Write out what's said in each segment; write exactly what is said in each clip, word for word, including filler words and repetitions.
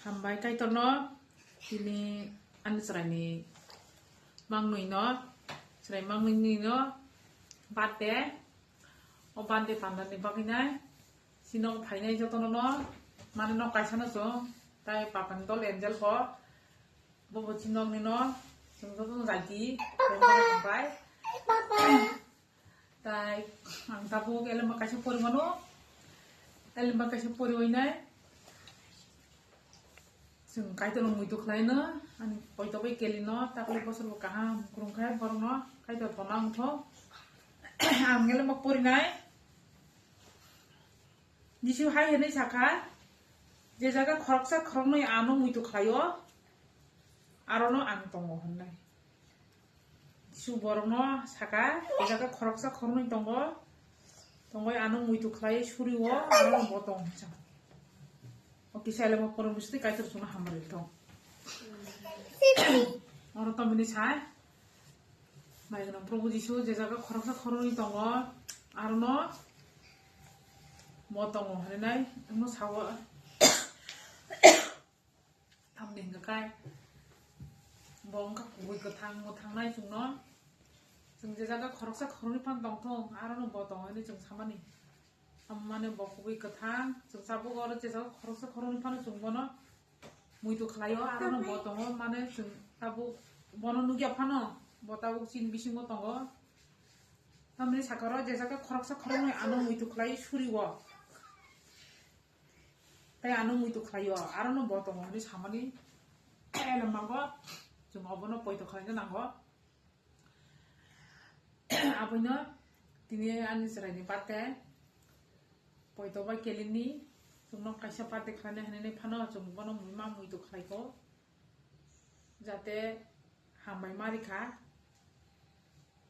Hambai Kaitorno, tini ani chwraini mangnwi no, chwrai mangnwi no birthday, o birthday pandani bagwi nai, chini nok phainai jotono no, mane nok kaisa no chwng, tai papani dol angel bo, bo bo chini nokni no, chwng jotono jaiti, hambai. Tai ang tabuk elemba kaisa pori mano. Elemba kaisa poriwi nai. Chwng Kaitorno muitu khlaino, ani poito bai kelino, takle bosor bo kaham kwrwng khe borokno Kaitor tongna wngtho. Ang elemba porinai. Jisu hai hwnwi sakha, "Je jaga khoroksa khoroknwi ano muitu khlaio, arono ang tongo," hwnwi. Jisu borokno saka, "Je jaga khoroksa khoroknwi tongo, tongwi ano muitu khlai surio, arono bo tong," hwnwi sa. O kisa elemo poromistwi Kaitor chwngno hamari thong. Oro tomini sa, Mai gwnang Probhu Jisu, je jaga khoroksa khoroknwi tongo, arono bo tongo hwnwi nai wngno sao. Tamni hwnkha khe bo wngkha kubui kwthang mwthangnai chwngno. Chwng je jaga khoroksa khoroknwi phano tongthung, arono bo tongo hwnwi chwng samani. Amo mane bo kubui kwthang, chwng tabuk oro je jaga khoroksa khoroknwi phano chwng bono muitu khlaio, arono bo tongo, mane chwng tabuk bono nukya phano, bo tabuk chini bisingo tongo. Tamni sakao je jaga khoroksa khoroknwi ano muitu khlai surio. Tai ano muitu khlaio, arono bo tongo hwnwi samani. Eno mango, chwng obono poito khlaina nango. Aboino tini ani chwraini birthday, poito bai kelini, chwngno kaisa birthday khlaina hinwi phano chwng bono muima muitu khlaikho, jate hambai ma rikha.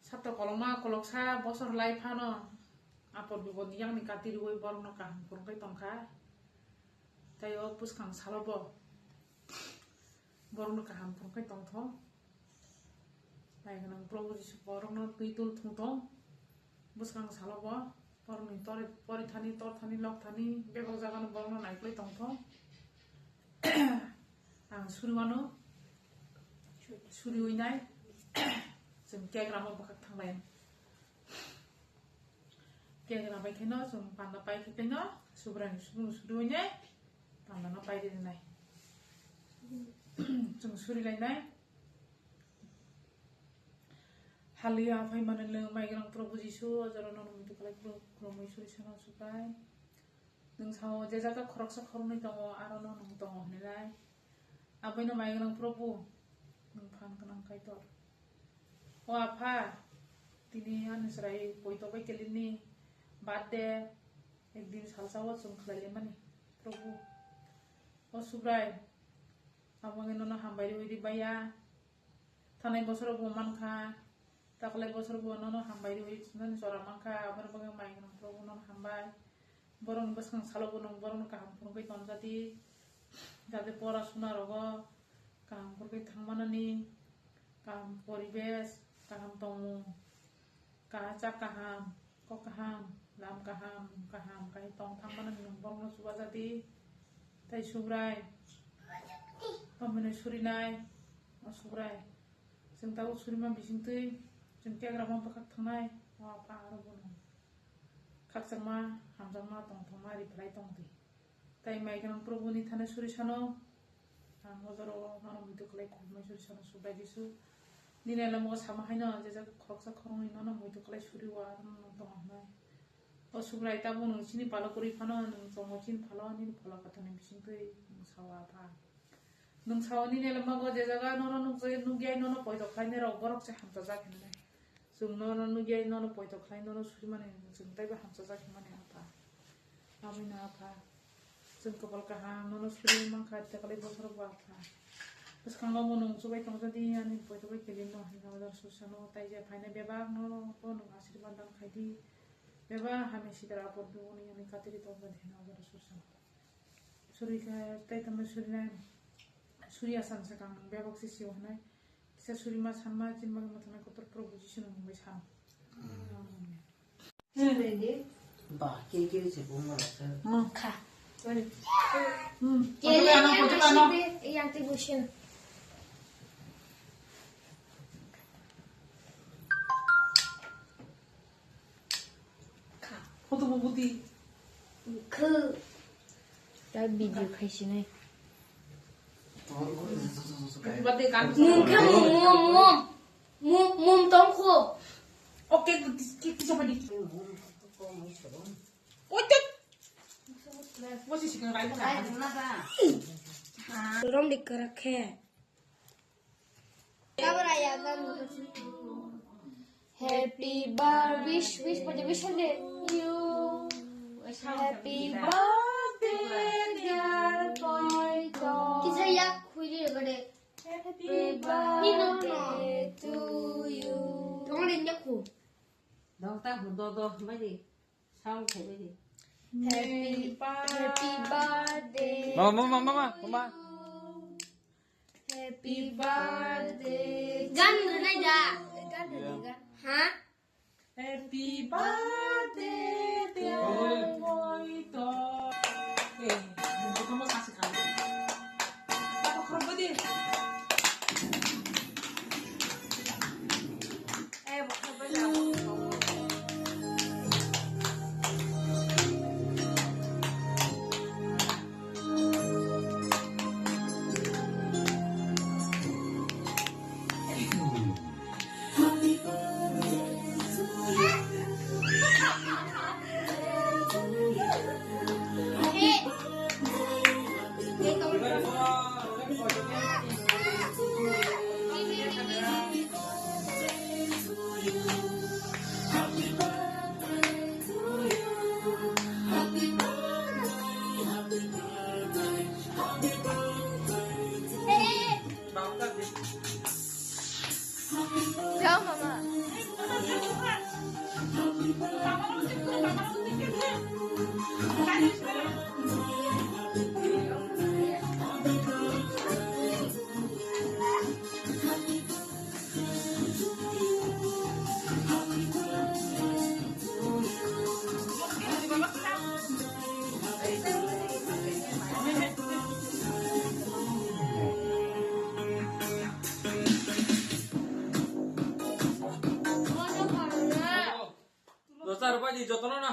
Sato kolokma koloksa bosor lai phano apor bipodni yakni kati rwui borokno kaham phurwngwi tongkha. Tei o bwskang salo bo borokno kaham phurwngwi tongtho. Nai gwnang Probhu Jisu borokno twi dul thwngthong. Bwskang salo bo borokni tori, porithani, torthani, lokthani bebak jagano borokno naikolwi tongthong. Ang suri mano, suriwi nai, chwng cake rama bwkhak thanglai. Cake rama bai kheno chwng panda pai khe kheno Subraiyung suri, suriwi nai, pandano pai rinai. Chwng suri lainai. Hallelujah, phai mani le, mai gwnang Probhu Jisu, o jora nono muitu khlai khulumui suri sana Subrai. Nwng sao je jaga khoroksa khoroknwi tongo, arono nwng tongo hwnwi nai. Aboino mai gwnang Probhu, nwng phan gwnang Kaitor. O Apha, tini ani chwrai poito bai kelini birthday, ekdin salsa o chwng khlai laimani, Probhu. O Subrai, abo wngwi nono hambai rwui rwbaiya. Thanai bosoro bo mankha, taklai bosoro bo nono hambai rwui nani chora mankha, aboni bagwi mai gwnang Probhu nono hambai. Borokni bwskang salo bo nwng borokno kaham phunugwi tonjadi, jate pora suna rogo kaham phurgwi thangmanani, kaham poribesh, kaham tongmung, kaha cha kaham, kok kaham, lam kaham, kaham, kaham tong thangmano nwng borokno chubajadi. Tai Subrai, tamoni surinai, o Subrai, chwng tabuk surima bisingtwi, chwng kegrama bwkhak thangnai, o Apha aro bono khakchangma, hamjakma, tongthokma ri phlai tongdi. Tai mai gwnang Probhu ni thani suri sano, ang o jora o nono muitu khlai khulumui suri sano Subrai Jisu. Nini elem o sama haino je jaga khoroksa khoroknwi nono muitu khlai suri o aro nono tongo hwnwi. O Subrai, tabuk nwng chini palo kwrwi phano, nwng tongo chini palo, nini palo kathorni bisingtwi nwng sao, Apha. Nwng sao nini elemago je jaga nono nukjai, nukya nono poito khlainai rok, borok se hamchajak hinwi. Chwng nono nukya nono poito khlai nono surimani, chwng teibo hamchajak hinmani, Apha. Aboino, Apha, chwng kopol kaham nono suri mankha, tekalai bosorogo, Apha. Bwskango bo nwng chubai tongja di, ani poito bai kiri no hinwi Adar Sursano, tei je phainai bebak nono bo nwng asirwad dan khai di. Bebak hamya sidra apor duguni, ani katiri tongja di hinwi Adar Sursano. Suri khe tei tamo suri nai, suri asan sakang bebak se sio hinwi. Kisa suri ma sanma chinma khe mwthangna kotor Probhu Jisu ni mung bai sano. Ba, ke ke se bung ma sa. Kha. Hmm. Yang ti busin. Photo bo budi. Khe. Ta video khai sinai. Mum khe mum, mum, mum. Mum, mum tong kho. Oke, ki, ki, ki, coba di. Oke. Mo si sikang rai ba. Rom dik karak khe. Happy birthday, wish, wish, wish, wish, you. Happy birthday, dear Poito. Kisa yak khui di gade. Happy birthday to you. Tong le nyak khu. Dong ta khu do do mai di. Sound khe di. Happy, happy birthday. Mama, mama, mama, mama. Happy birthday. Gan rwnai da. Gan rwnai da. Ha? Happy birthday, dear Poito. Eh, bukan mau kasih kali. Apa kerja dia? Eh, bukan kerja. Jao mama. Dosa rupa di jotono na.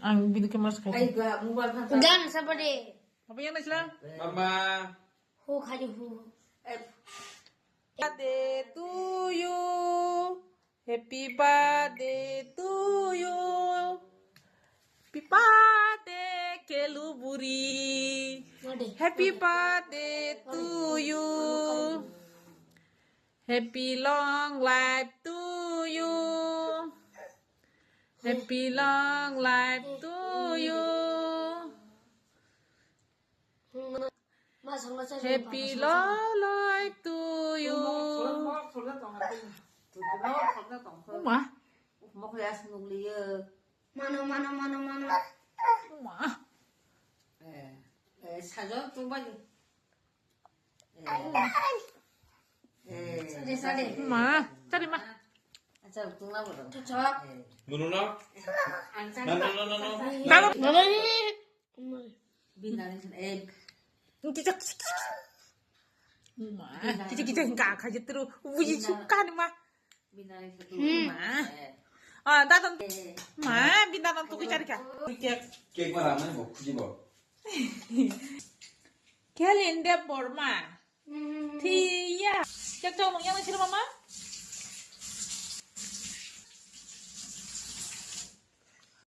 Ang video camera sa kaya. Gan sa pade. Apa yang na sila? Mama. Ho khaji ho. Birthday to you. Happy birthday to you. Happy birthday, Kelu Buri. Happy birthday to you. Happy long life to you. Happy long life to you. Happy long life to you. Uma. Mano, mano, mano, mano. Uma. Eh, eh, sajol tungbai. Eh. Eh. Ma, cari ma. Acha, tungla bodo. Cocok. Eh. Munu no? Ang cari. No, no, no, no, no. Nalo. Binari, eh. Cicak. Ma, cicak, cicak, enggak aja terus. Wih, suka nih, ma. Binari satu. Hmm. Ma. Eh. Ah, datang. Eh. Ma, binari tuh cari kah? Cek. Cek mana, mana, mau kuji mau. Kalian dia borma. Hmm. Tia. Cek cok nung yang sih, mama?